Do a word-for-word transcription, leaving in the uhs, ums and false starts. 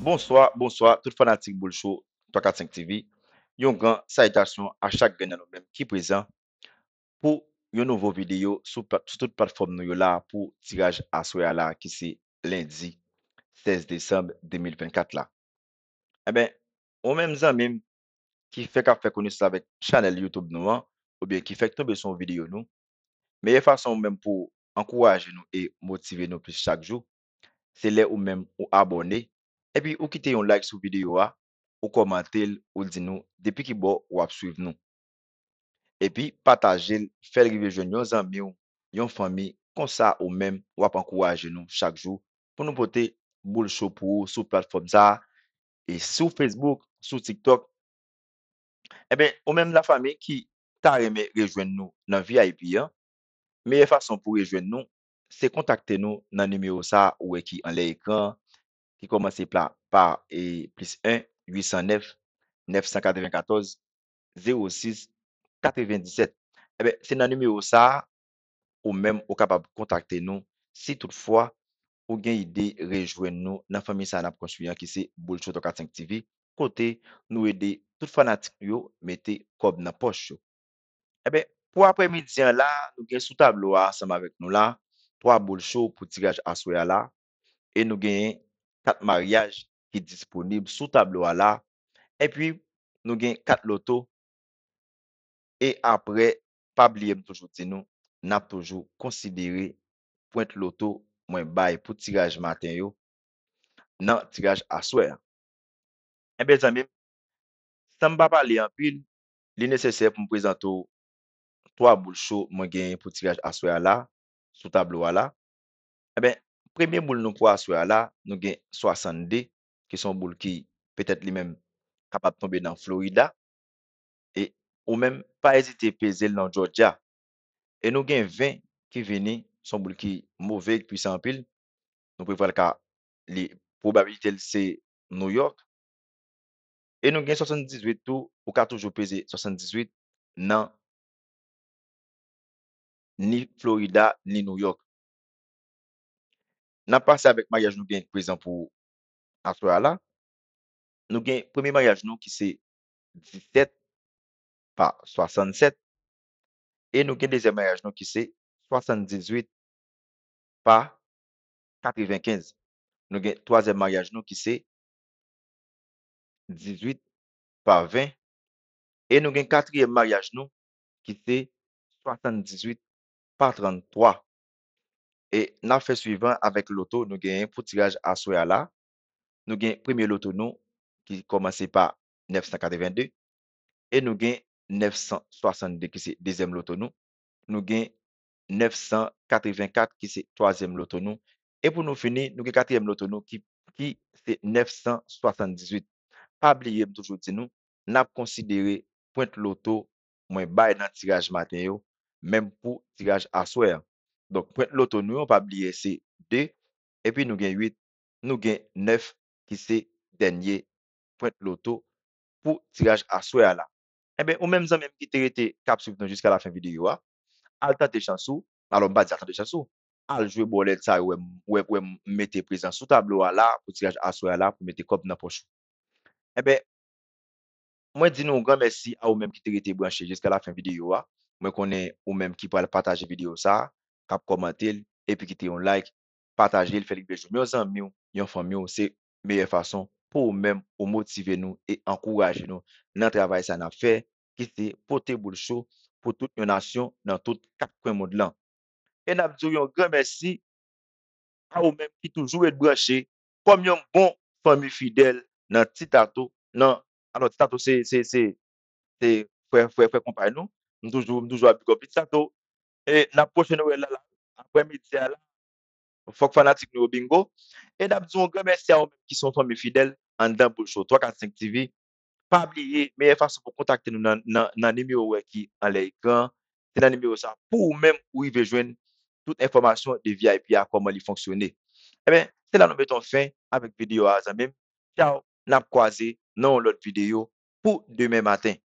Bonswa, bonswa, tout fanatik Boul Show twa kat senk T V. Yon gran salitasyon a chak grenn nan nou menm ki prezan pou yon nouvo videyo sou plat-, sou tout platfòm nou yo la pou tiraj aswè a la ki se lendi sèz desanm de mil vennkat la. Enben, ou menm zanmi m ki fèk ap fè konesans avèk chanèl YouTube nou an, oubyen ki fèk tonbe sou yon videyo nou, meyè fason ou menm pou ankouraje nou e motive nou plis chak jou, se lè ou menm ou abòne, epi ou kite yon like sou videyo a, ou kòmante l, ou di nou depi ki bò w ap swiv nou. Epi pataje l, fè l rive jwenn yon zanmi w, yon fanmi, konsa ou menm w ap ankouraje nou chak jou pou nou pote Boul Show pou ou sou platfòm sa a, e sou Facebook, sou TikTok. Enben, ou menm lafanmi ki ta renmen rejwenn nou nan V I P an, meyè fason pou rejwenn nou, se kontakte nou nan nimewo sa a ou wè ki anlè ekran an, ki kòmanse pa, pa, e, plis en, uit san nèf, nèf san katrevenkatòz, zewo sis, katrevendisèt. Enben, se nan nimewo sa a, ou menm ou kapab kontakte nou si toutfwa ou gen ide rejwenn nou nan fanmi sa a n ap konstwi an ki se Boul Show twa kat senk T V, kote nou ede tout fanatik nou yo mete kòb nan pòch yo. Enben, pou aprèmidi an la, nou gen sou tablo a ansanm avèk nou la, twa Boul Show pou tiraj aswè a la, e nou genyen kat maryaj ki disponib sou tablo a la, epi nou gen kat loto, e apre, pa bliye m toujou di nou, n ap toujou konsidere pwent loto mwen bay pou tiraj maten yo nan tiraj aswè a. Enben, zanmi m, san m pa pale anpil, li nesesè pou m prezante w twa Boul Show mwen genyen pou tiraj aswè a la, sou tablo a la. Enben, premye boul nou pou aswè a la, nou gen swasannde, ki se yon boul ki petèt li menm kapab tonbe nan Florida. E ou menm, pa ezite peze l nan Georgia. E nou gen ven ki vini, se yon boul ki move, ki pwisan anpil. Nou prevwa l ka, li, pwobabilite l se New York. E nou gen swasanndizuit tou, ou ka toujou peze swasanndizuit nan ni Florida, ni New York. N ap pase avèk maryaj nou gen prezan pou aswè a la. Nou gen premye maryaj nou ki se disèt pa swasannsèt. E nou gen dezyèm maryaj nou ki se swasanndizwit pa katrevenkenz. Nou gen twazyèm maryaj nou ki se dizwit pa ven. E nou gen katriyèm maryaj nou ki se swasanndizwit pa tranntwa. E n ap fè swivan avèk loto nou genyen pou tiraj aswè a la. Nou gen premye loto nou ki kòmanse pa nèf san katrevenndi. E nou gen nèf san swasannde ki se dezyèm loto nou. Nou gen nèf san katrevenkat ki se twazyèm loto nou. E pou nou fini, nou gen katriyèm loto nou ki, ki se nèf san swasanndizwit. Pa bliye, m toujou di nou, n ap konsidere pwent loto mwen bay nan tiraj maten yo, menm pou tiraj aswè a. Donk, pwent loto nou yo, pa bliye, se de, epi nou gen uit, nou gen nèf ki se dènye pwent loto pou tiraj aswè a la. Enben, ou menm zanmi m ki te rete k ap swiv nou jiska lafen videyo a, al tante chans ou. Alò, m pa di al tante chans ou, al jwe bòlèt sa yo wè m, wè, wè m mete prezan sou tablo a la pou tiraj aswè a la pou mete kòb nan pòch ou. Enben, mwen di nou yon gran mèsi a ou menm ki te rete branche jiska lafen videyo a. Mwen konnen ou menm ki pral pataje videyo sa a, k ap kòmante l, epi kite yon like, pataje l, fè l rive jwenn yon zanmi w, yon fanmi w, se meyè fason pou ou menm ou motive nou e ankouraje nou nan travay sa n ap fè, ki se pote Boul Show pou tout yon nasyon nan tout kat kwen mond lan. E n ap di w yon gran mèsi a ou menm ki toujou ret branche kòm yon bon fanmi fidèl nan Ti Tato, nan, alò, Ti Tato se, se, se, se frè, frè, frè konpay nou. M toujou, m toujou ap big up Ti Tato. E n ap pwoche Nwèl la, la, aprèmidi a la. Fòk fanatik nou yo bingo. E n ap di yon gran mèsi a ou menm ki se yon fanmi fidèl anndan Boul Show twa kat senk T V. Pa bliye, meyè fason pou kontakte nou nan, nan, nan nimewo wè ki anlè ekran an, se nan nimewo sa pou ou menm ou rive jwenn tout enfòmasyon de V I P a, kòman li fonksyone. Enben, se la nou mete yon fen avèk videyo a, zanmi m. Tchaw, n ap kwaze nan yon lòt videyo pou demen maten.